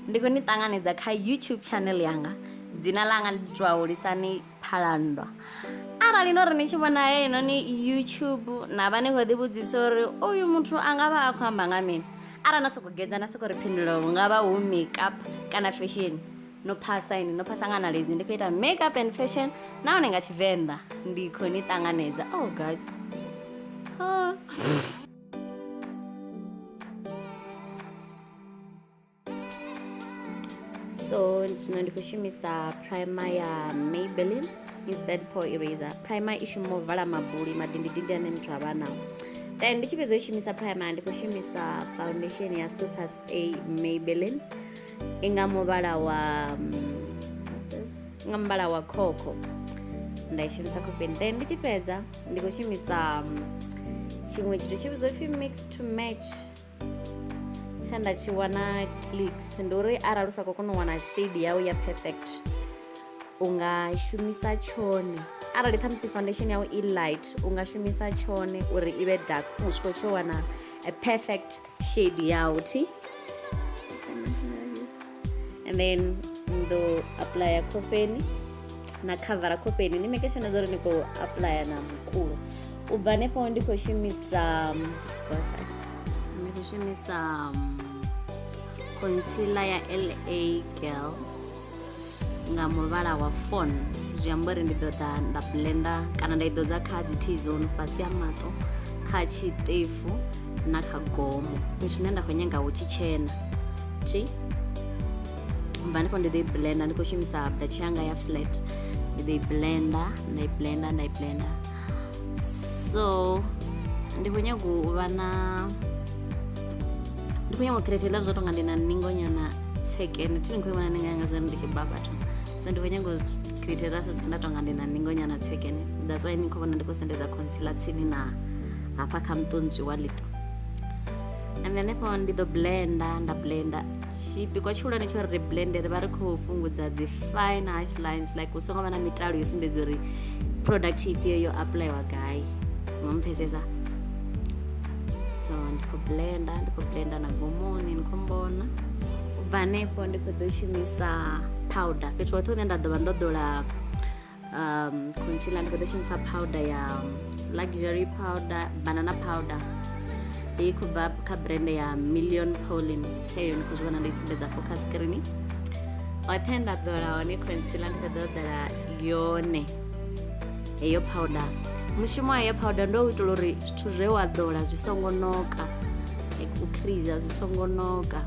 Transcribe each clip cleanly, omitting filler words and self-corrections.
Ndi khou ni ṱanganedza kha YouTube channel yanga. Dzina ḽanga ndi Hulisani Phalanndwa. Arali no ri ni tshi vhona heinoni YouTube na vha ni khou ḓivhudzisa uri uyu muthu a nga vha a khou amba nga mini, arali na sokou gedza na sokou ri phindulo hu nga vha hu makeup kana fashion, no phasa ini, no phasa nga ṋaledzi. Ndi khou ita makeup and fashion nahone nga Tshivenḓa. Ndi khou ni ṱanganedza. Oh guys. Oh. So zwino ndi khou shumisa primer ya Maybelline Instant Pore Eraser. Primer i shuma u vala mabuli madindidindi ane muthu a vha nao. Then ndi tshi fhedza u shumisa primer ndi khou shumisa foundation ya Super Stay Maybelline i nga muvhala wa what's this? Nga muvhala wa cocoa. Nda i shumisa khofheni. Then ndi tshi fhedza ndi khou shumisa tshiṅwe tshithu tshi vhidzwa upfhi mix to match tshe nda tshi wana clicks. Ndi uri arali u sa khou kona u wana shade yau ya perfect u nga shumisa tshone. Arali ṱhamusi foundation yau i light u nga shumisa tshone uri i vhe dark u swika u tshi wana a perfect shade yau thi. And then ndo applya khofheni na khavara khofheni, ni make sure na zwa uri ni khou applya na mukulo. U bva hanefho ndi khou shumisa ndi khou shumisa concealer ya LA Girl nga muvhala wa fawn. Zwi amba uri ndi ḓo ḓa nda blender kana nda i ḓodza kha dzi T-zone, fhasi ha maṱo, kha tshiṱefu na kha gomo, fhethu hune nda khou nyaga hu tshi tshena thi. Bva hanefho ndi ḓo i blender, ndi khou shumisa brush yanga ya flat. Ndi ḓo i blender, nda i blender, nda i blender. So ndi khou nyaga u vha na, ndi khou nyaga u create hezwiḽa zwo tonga ndi na ningo nyana tsekene, thi ni khou i vhona ningo yanga zwone ndi tshi bva vhathu. So ndi khou nyaga u create hezwiḽa zwo nda tonga ndi na ningo nyana tsekene. That's why ni khou vhona ndi khou sendedza concealer tsini na hafha kha muṱonzwi wa ḽiṱo. And then hanefho ndi ḓo blender, nda blender. Tshipikwa tshihulwane tsho ri blende ri vha ri khou fhungudza dzi fine harsh lines, like u songo vha na mitalo yo sumbedza uri product ifhio yo applyiwa gai. Ngo mpfesesa? So ndi khou blender, ndi khou blender na gomoni, ni khou mbona. U bva hanefho ndi khou ḓo shumisa powder fhethu hoṱhe hune nda ḓo vha ndo ḓola concealer. Ndi khou ḓo shumisa powder ya luxury powder, banana powder. I khou bva kha brand ya Million Pauline. Kheyo ni khou zwi vhona ndo i sumbedza afho kha screen. Hoṱhe nda ḓola hone concealer ndi khou ḓo ḓola yone heyo powder. Mushumo wa heyo powder ndo u itela uri zwithu zwe wa ḓola zwi songo noka, like u creaser zwi songo noka.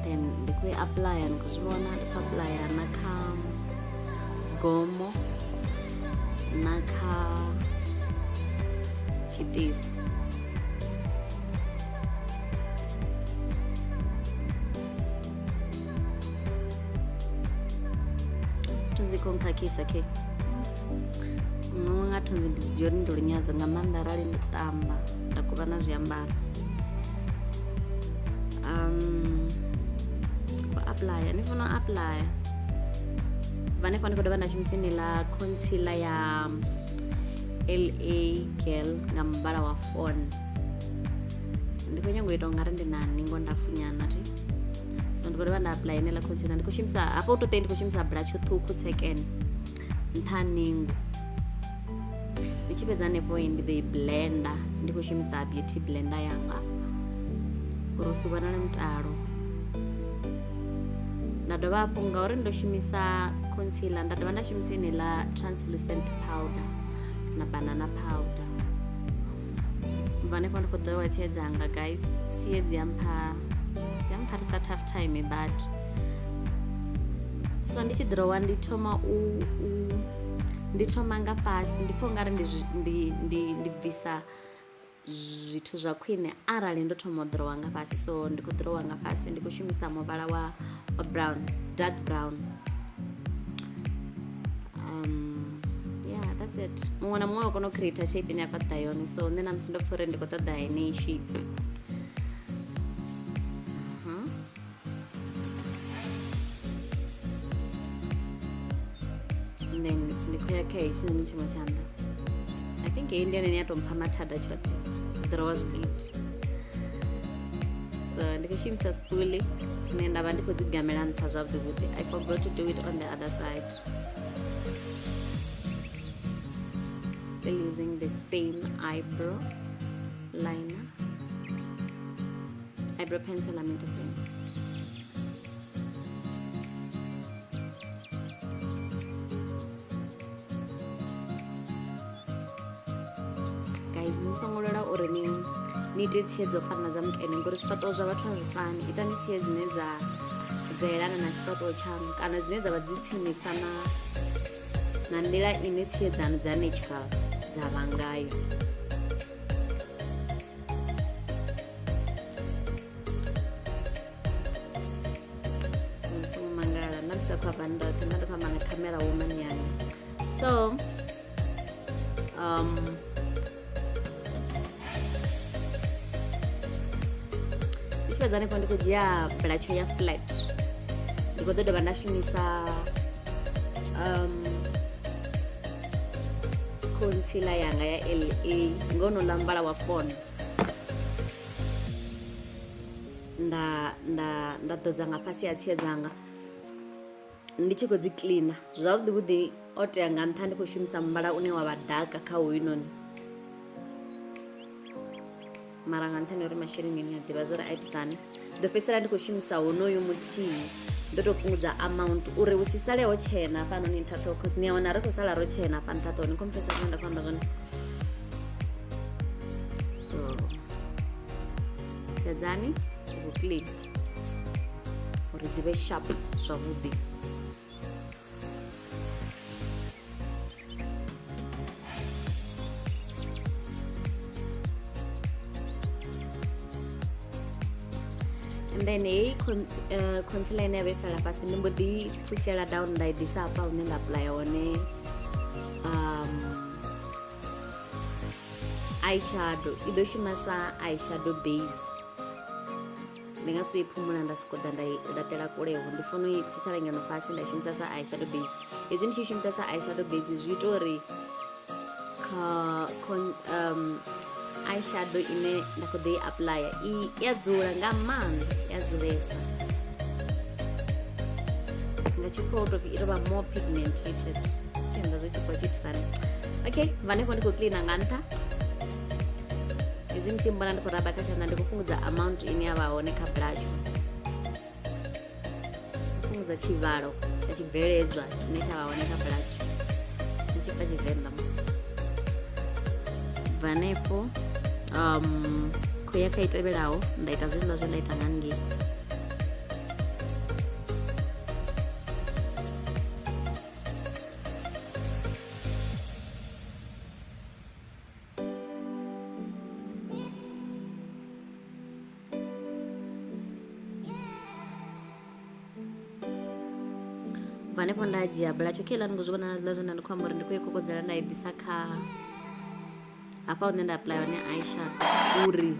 Then ndi khou i applya, ni khou zwi vhona ndi khou applya na kha gomo na kha tshiṱefu. Thunzi khou nkhakhisa khe nṋe nga thunzi ndi zwi dzhia uri ndi lunyadzo nga maanḓa arali ndo ṱamba nda kuvha na zwiambaro. Khou applya, ni funa u applya. Bva hanefho ndi khou dovha nda shumisa eneiḽa concealer ya LA Girl nga muvhala wa fawn. Ndi khou nyaga u ita ungari ndi na ningo ndapfu nyana thi. So ndi khou dovha nda apply eneiḽa concealer, ndi khou shumisa hafho u to ndi khou shumisa brush ṱhukhu tsekene nṱha ha ningo. Ndi tshi fhedza hanefho ndi ḓo i blender, ndi khou shumisa beauty blender yanga uri u si vhonale mutalo. Nda dovha hafhu ngauri ndo shumisa concealer nda dovha nda shumisa eneiḽa translucent powder kana banana powder. Bva hanefho ndi khou ḓowa tsie dzanga guys, tsie dzi a mpha dzi a mpharisa tough time but so ndi tshi ḓirowa ndi thoma u ndi thoma nga fhasi, ndi pfha ungari ndi ndi ndi bvisa zwithu zwa khwine arali ndo thoma u ḓirowa nga fhasi. So ndi khou ḓirowa nga fhasi, ndi khou shumisa muvhala wa brown, dark brown. Yeah, that's it. Muṅwe na muṅwe u kona u creator shape ine a khou ṱoḓa yone. So nṋe na musi ndo pfha uri ndi khou ṱoḓa yeneyi shape. And then ndi khou ya kha hetshinoni tshiṅwe tshanḓa. I think heyi ndi yone ine ya tou mpha mathada tshoṱhe, ḓirowa zwigidi. So ndi khou shumisa spoolie zwine nda vha ndi khou dzi gamela nṱha zwavhuḓi vhuḓi. I forgot to do it on the other side. Still using the same eyebrow liner, eyebrow pencil, I mean to say. Guys, ni songo lwela uri ni ite tsie dzo fana na dza mukene ngori zwifhaṱuwo zwa vhathu a zwi fani. Itani tsie dzine dza elana na tshifhaṱuwo tshaṋu kana dzine dza vha dzi tsinisa na nḓila ine tsie dzaṋu dza natural dza vha ngayo. Songo mangala nda ndi sa khou amba ndoṱhe, nda ndi khou amba na camera woman yanga. So ndi tshi fhedza hanefho ndi khou dzhia bulatsho ya flat, ndi khou ḓo dovha nda shumisa concealer yanga ya LA ngono ḽa muvhala wa fawn, nda ḓodza nga fhasi ha tsie dzanga ndi tshi khou dzi cleaner zwavhuḓi vhuḓi. O tea nga nṱha ndi khou shumisa muvhala une wa vha daka kha hoyunoni, mara nga nṱhani uri masheleni ni a ḓivha zwo ri a itisani, ndo fhedzisela ndi khou shumisa honoyu muthihi, ndo tou fhungudza amount uri hu si sale ho tshena hafhanoni nṱha ṱhoho, cause ni a wana ri khou sala ro tshena hafha nṱha ṱhoho. Ni khou mpfhesesa zwine nda khou amba zwone? So sedzani u clean uri dzi vhe sharp zwavhuḓi. And then heyi concealer ine ya vha i sala fhasi ndi mbo ḓi phushela down nda i ḓisa hafha hune nda apply hone eyeshadow. I ḓo shuma sa eyeshadow base, ndi nga si tou i phumula nda soko ḓa nda i laṱela kuleho, ndi funa u i tsitsela ngeno fhasi nda i shumisa sa eyeshadow base. Hezwi ndi tshi shumisa sa eyeshadow base zwi ita uri eyeshadow ine nda khou ḓo i applya i ya dzula nga maanḓa, ya dzulesa nga tshikhuwa u tou pfhi i tou vha more pigmentated. Tenda zwo tshikhuwa tshi itisani. Okay, hanefho ndi khou cleaner nga nṱha. Hezwi ndi tshi mbona ndi khou raba kha tshanḓa, ndi khou fhungudza amount ine ya vha hone kha bulatsho, fhungudza tshivhalo tsha tshibveledzwa tshine tsha vha hone kha bulatsho, ndi tshi pfa Tshivenḓa. Bva hanefho khou ya kha i tevhelaho, nda ita zwezwiḽa zwe nda ita nga ngei. Bva hanefho nda dzhia bulatsho kheiḽa, ni khou zwi vhona zwiḽa zwe nda ndi khou amba uri ndi khou i kokodzela nda i ḓisa kha hafha hune nda apply hone eyeshadow, uri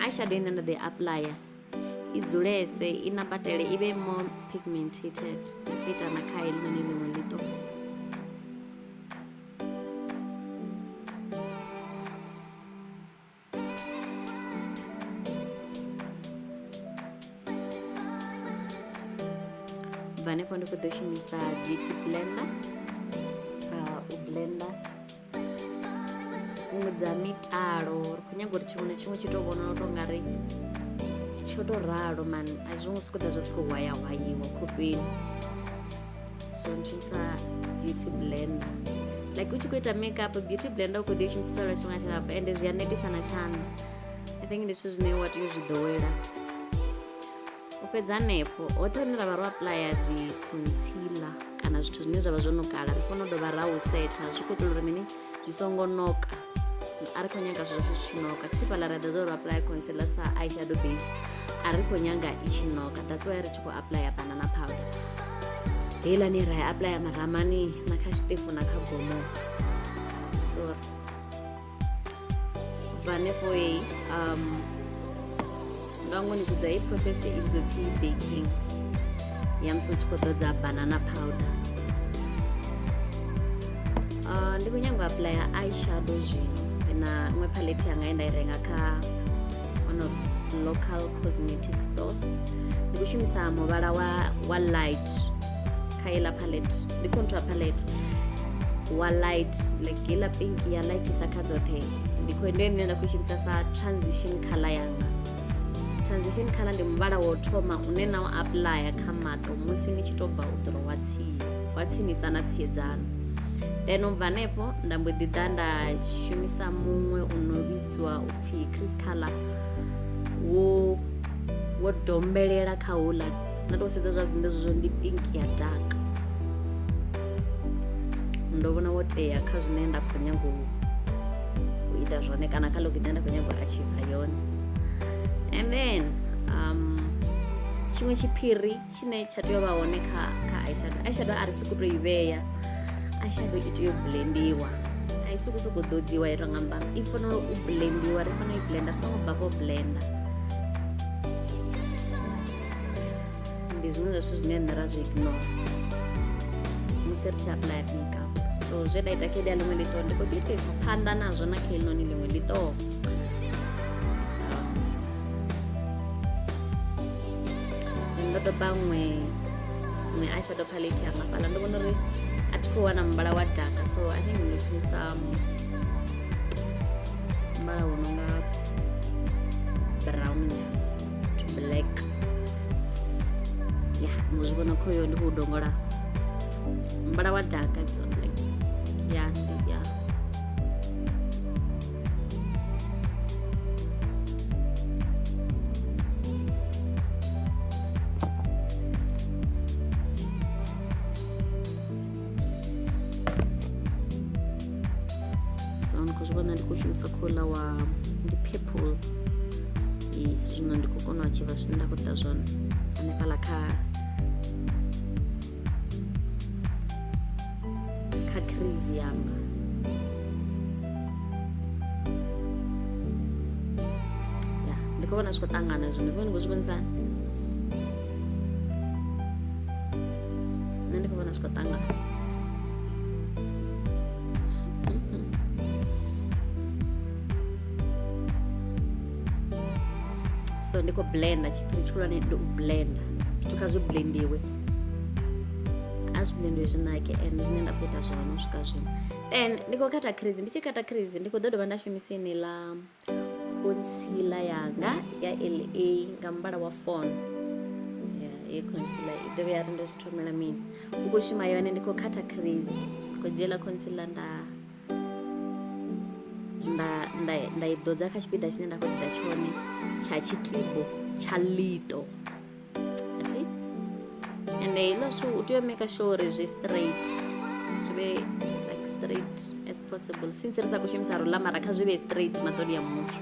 eyeshadow ine nda ḓo i applya i dzulese, i nambatele, i vhe more pigmentated. Ndi khou ita na kha helinoni ḽiṅwe ḽiṱo. Bva hanefho ndi khou ḓo shumisa beauty blender u blender fhungudza mitalo. Ri khou nyaga uri tshiṅwe na tshiṅwe tshi tou vhonala u tou nga ri tsho tou ralo mani, a zwo ngo sokou ḓa zwa sokou hwaya hwayiwa khofheni. So ndi shumisa beauty blender like u tshi khou ita makeup, beauty blender u khou ḓi i shumisesa lwa tshifhinga tshilapfhu ende zwi a netisa na tshanḓa. I think ndi zwithu zwine wa tea u zwi ḓowela. U fhedza hanefho hoṱhe hune ra vha ro applya dzi concealer kana zwithu zwine zwa vha zwo nokala, ri fanela u dovha ra u setha, zwi khou itela uri mini zwi songo noka. Zwino a ri khou nyaga zwithu zwi tshi noka thi fhaḽa ra ḓa zwa uri apply concealer sa eyeshadow base, a ri khou nyaga i tshi noka, that's why ri tshi khou applya banana powder heiḽani ra i applya maramani na kha tshiṱefu na kha gomo. Sorry, bva hanefho heyi ndo ngo ni vhudza heyi process i vhidzwa pfhi baking ya musi u tshi khou ḓodza banana powder. Ndi khou nyanga u applya eyeshadow zwino na iṅwe palette yanga ye nda i renga kha one of local cosmetic store. Ndi khou shumisa muvhala wa light kha iḽa palette, ndi contour palette wa light, like iḽa pink ya light isa kha dzoṱhe. Ndi khou ndi ine nda khou shumisa sa transition color yanga. Transition color ndi muvhala wa u thoma une na u applya kha maṱo musi ni tshi tou bva u ḓirowa tsie, wa tsinisa na tsie dzanu. Then u bva hanefho nda mbo ḓi ḓa nda shumisa muṅwe u no vhidziwa upfhi crease color, wo dombelela kha houḽa. Nda tou sedza zwavhuḓi ndi zwezwo ndi pink ya dark. Ndo vhona wo tea kha zwine nda khou nyaga u ita zwone kana kha look ine nda khou nyaga u achieve yone. And then tshiṅwe tshiphiri tshine tsha tea u vha hone kha eyeshadow, eyeshadow a ri sokou tou i vhea, eyeshadow i tea u blendiwa, a i sokou sokou ḓodziwa ya tou nga mbama, i fanela u blendiwa, ri fanela u i blenda, ri songo bva kha u blenda. Ndi zwiṅwe zwa zwithu zwine nṋe ra zwi ignore musi ri tshi apply makeup. So zwe nda ita kha heḽia ḽiṅwe ḽiṱo ndi khou ḓi itisa phanḓa nazwo na kha heḽinoni ḽiṅwe ḽiṱo. Ndo doba ṅwe eyeshadow palette yanga fhaḽa, ndo vhona uri a thi khou wana muvhala wa dark, so I think ndo shumisa muvhala wo no nga brown nyana to black. Yeah, ngo zwi vhona khoyo ndi khou dongola muvhala wa dark, it's like yeah, yeah. So ndi khou zwi vhona ndi khou shumisa khola wa ndi purple. Yes, zwino ndi khou kona u achieve zwine nda khou ṱoḓa zwone hanefhaḽa kha crease yanga. Yeah, ndi khou vhona zwi khou ṱangana zwino, ndi khou zwi vhonisa nṋe ndi khou vhona zwi khou ṱangana. So ndi khou blenda, tshiphiri tshihulwane ndi u blenda, zwithu kha zwi blendiwe, a zwi blendiwe zwi nake, and zwine nda khou ita zwone u swika zwino. Then ndi khou khatha crease, ndi tshi khatha crease ndi khou ḓo dovha nda shumisa yeneiḽa concealer yanga ya LA nga muvhala wa fawn. Yeah, ye concealer i ḓo vhuya ri ndo zwi thomela mini. U khou shuma yone, ndi khou khatha crease, ndi khou dzhiela concealer nda i ḓodza kha tshipiḓa tshine nda khou ṱoḓa tshone tsha tshitibo tsha ḽiṱo. Athi? And heiḽa zwithu u tea u make sure uri zwi straight, zwi vhe like straight as possible, since ri sa khou shumisa rola mara kha zwi vhe straight maṱoni a muthu.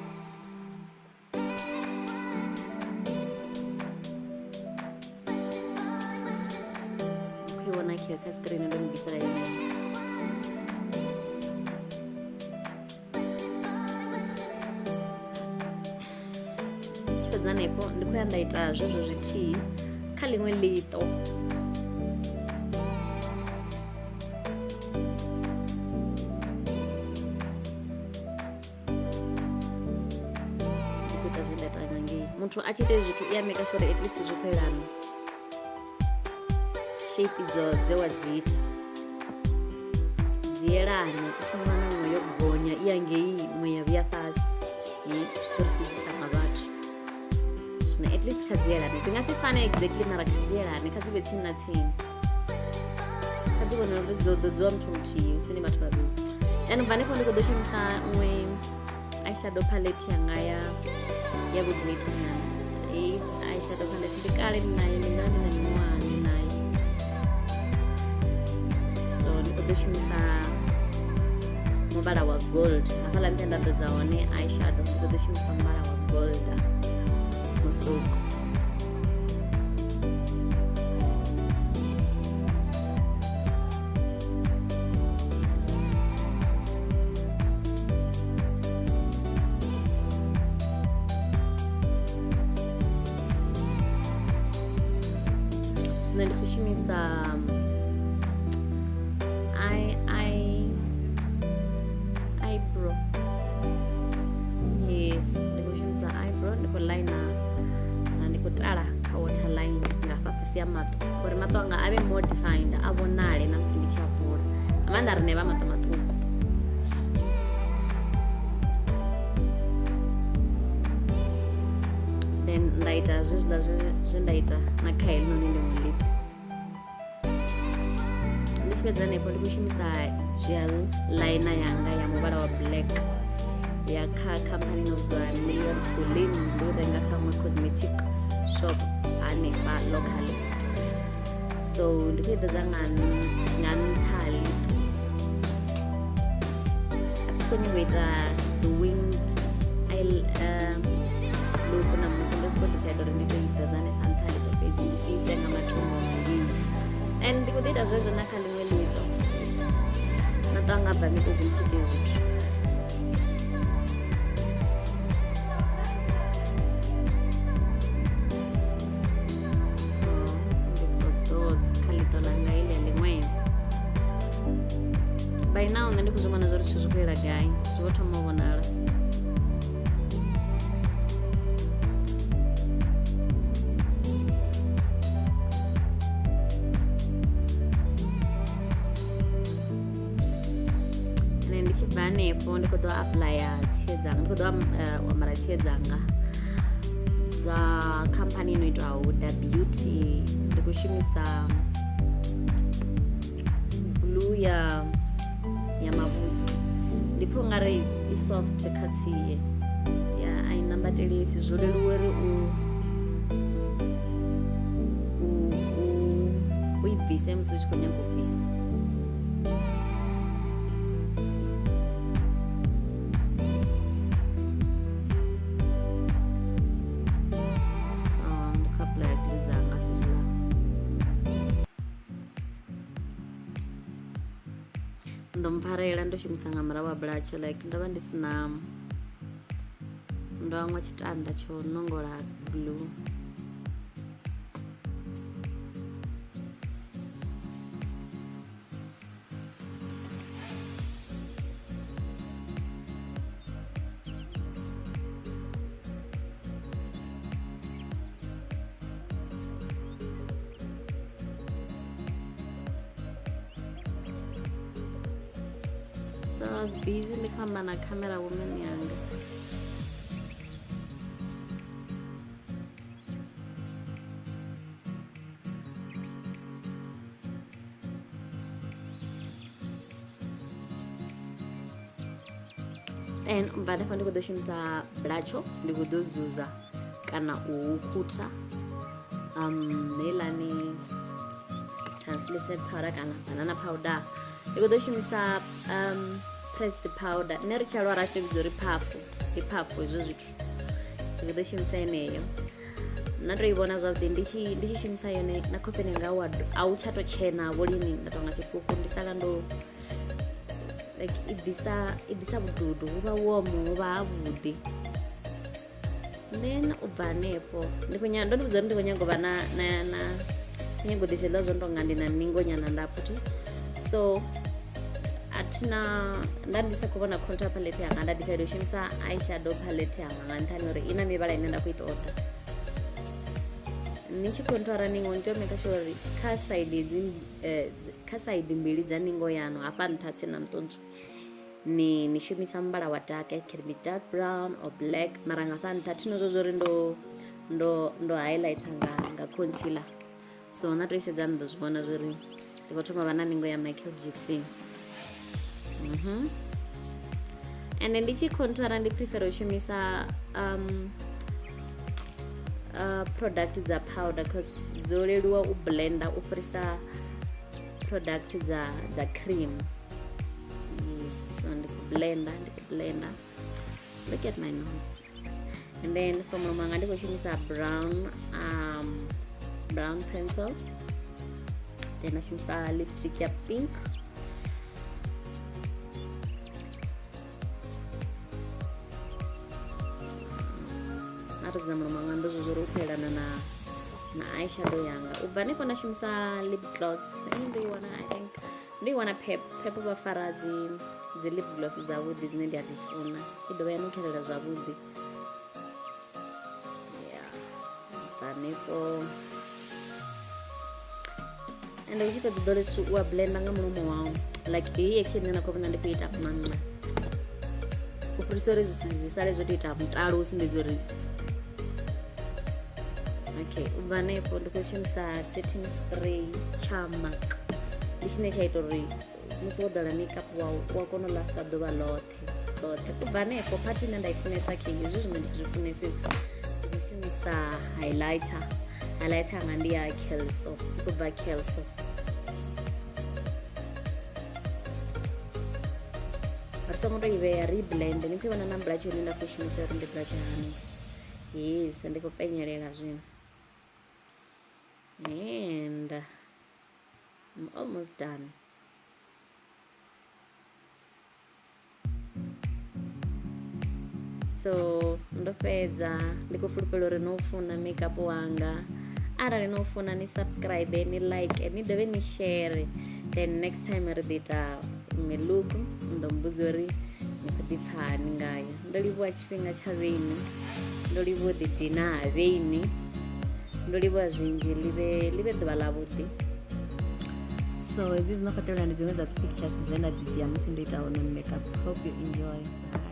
Khou i vhona kha screen ndo ni bvisela yone. Tshi fhedza hanefho ndi khou ya nda ita zwezwo zwithihi kha ḽiṅwe ḽiṱo. Ndi khou ita zwe nda ita nga ngei. Muthu a tshi ita zwithu i a make sure at least zwi khou elana shape idzo dze wa dzi ita dzi elane, u songo wana iṅwe yo gonya i ya ngei iṅwe ya vhuya fhasi, zwi ḓo ri sedzisa nga vhathu. Zwino at least kha dzi elane, dzi nga si fane exactly mara kha dzi elane, kha dzi vhe tsini na tsini, kha dzi vhone uri dzo ḓodziwa muthu muthihi hu sini vhathu vhavhili. Then ubva hanefho ndi khou ḓo shumisa iṅwe eyeshadow palette yanga ya vhu glitter nyana. Heyi eyeshadow palette ndi kale ndi nayo, ndi nga ndi na miṅwaha ndi nayo. So ndi khou ḓo shumisa muvhala wa gold hafhaḽa nṱha nda ḓodza hone eyeshadow, ndi khou ḓo shumisa muvhala wa gold musuku. Zwino ndi khou shumisa eyebrow. Yes, ndi khou shumisa eyebrow, ndi khou liner tala kha waterline nga hafha fhasi ya maṱo uri maṱo anga a vhe more defined, a vhonale na musi ndi tshi a vula, nga maanḓa riṋe vha maṱo maṱuku. Then nda ita zwezwiḽa zwe nda ita na kha helinoni ḽiṅwe ḽiṱo. Ndi tshi fhedza hanefho ndi khou shumisa gel liner yanga ya muvhala wa black ya kha khamphani ino vhidzwa Maybelline, ndi u renga kha ṅwe cosmetic shop hanefha locally. So ndi khou i ḓadza nga nṱha ha ḽiṱo. A thi khou nyanga u ita the winged eye look na musi ndo sokou decide uri ndi tou i ḓadza hanefha nṱha ha ḽiṱo fhedzi, ndi si ise nga mathombo ngei. And ndi khou ḓi ita zwezwo na kha ḽiṅwe ḽiṱo. Maṱo anga a bva miṱodzi ndi tshi ita hezwi zwithu. So ndi khou ḓodza kha ḽiṱo ḽanga heḽia ḽiṅwe. By now nṋe ndi khou zwi vhona zwa uri zwithu zwi khou yela gai, zwi vho thoma u vhonala. Ndi tshi bva hanefho ndi khou ḓo apuḽaya tsie dzanga, ndi khou ḓo u ambara tsie dzanga dza khamphani ino itwa Huda Beauty. Ndi khou shumisa glue ya mavhudzi, ndi pfha ungari i soft kha tsie, ya a i nambatelesi, zwo leluwa uri u i bvise musi u tshi khou nyaga u bvisa. So ndi khou apuḽaya glue dzanga sezwiḽa. Ndo mpfarela ndo shumisa nga murahu ha bulatsho, like ndo vha ndi sina, ndo hangwa tshitanda tsho nongola glue. So I was busy ndi khou amba na camera woman yanga. And ubva hanefho ndi khou ḓo shumisa bulatsho, ndi khou ḓo zuza kana u hukhutha heiḽani translucent powder kana banana powder. Ndi khou ḓo shumisa pressed powder. Nṋe ri tshi aluwa ra tshi to vhidza uri phafu, ndi phafu hezwo zwithu. Ndi khou ḓo shumisa yeneyo, nda to i vhona zwavhuḓi ndi tshi shumisa yone na khofheni yanga a hu tsha to tshena vho lini, nda tonga tshipuku, ndi sala ndo like i ḓisa vhududu, hu vha womo, hu vha havhuḓi. Then u bva hanefho ndi khou nyaga, ndo ni vhudza uri ndi khou nyaga u vha na nyaga u ḓisa hezwiḽa zwo no tonga ndi na ningo nyana ndapfu thi. So a thina, nda ndi sa khou vhona contour palette yanga, nda decide u shumisa eyeshadow palette yanga nga nṱhani uri i na mivhala ine nda khou i ṱoḓa. Ni tshi contoura ningo ni tea u make sure uri kha side hedzi kha side mbili dza ningo yanu hafha nṱha tsini na muṱonzwi ni shumisa muvhala wa dark, it can be dark brown or black, mara nga hafha nṱha thino zwo uri ndo highlighter nga concealer. So na to isedza ni ḓo zwi vhona zwori ndi khou thoma vha na ningo ya Michael Jackson. And ndi tshi contoura ndi prefer u shumisa product dza powder cause dzo leluwa u blender u fhirisa product dza cream. Yes, so ndi khou blender, Look at my nose. And then for mulomo wanga ndi khou shumisa brown pencil. Then nda shumisa lipstick ya pink. Na ri dzina mulomo wanga ndo zwo uri u khou elana na eyeshadow yanga. U bva hanefho nda shumisa lip gloss. Ndo i wana, I think ndo i wana Pep. Pep vha fara dzi lip gloss dzavhuḓi dzine ndi a dzi funa. I dovha ya nukhelela zwavhuḓi. Yeah, bva Hanefho ende u tshi fhedza ḓo zwithu u a blenda nga mulomo wau, like heyi action ine nda khou vhona ndi khou ita manna, u fhirisa uri zwi sale zwo tou ita mutalo u sumbedza uri okay. U bva hanefho ndi khou shumisa setting spray tsha MAC, ndi tshine tsha ita uri musi wo ḓala makeup wau u a kona u lasta ḓuvha ḽoṱhe ḽoṱhe. U bva hanefho part ine nda i funesa khe hezwi zwine ndi zwi funesa hezwi, ndi khou shumisa highlighter. Highlighter yanga ndi ya Kelso, i khou bva Kelso. Ri songo tou i vhea, ri blend. Ni khou i vhona na blush ine nda khou shumisa uri ndi blush hani. Yes, ndi khou penyelela zwino and I'm almost done. So ndo fhedza, ndi khou fulufhela uri no funa makeup wanga. Arali no funa ni subscribe, ni like, ni dovhe ni share. Then next time ri ḓo ita iṅwe look, ni ḓo mbudza uri ni khou ḓi pfha hani ngayo. Ndo livhuwa tshifhinga tsha vheni, ndo livhuwa u ḓidina ha vheni, ndo livhuwa zwinzhi. Ḽi vhe ḓuvha ḽavhuḓi. So hedzi dzi no khou tevhela ndi dziṅwe dza dzi pictures dze nda dzi dzhia musi ndo ita hone makeup. Hope you enjoy. Bye.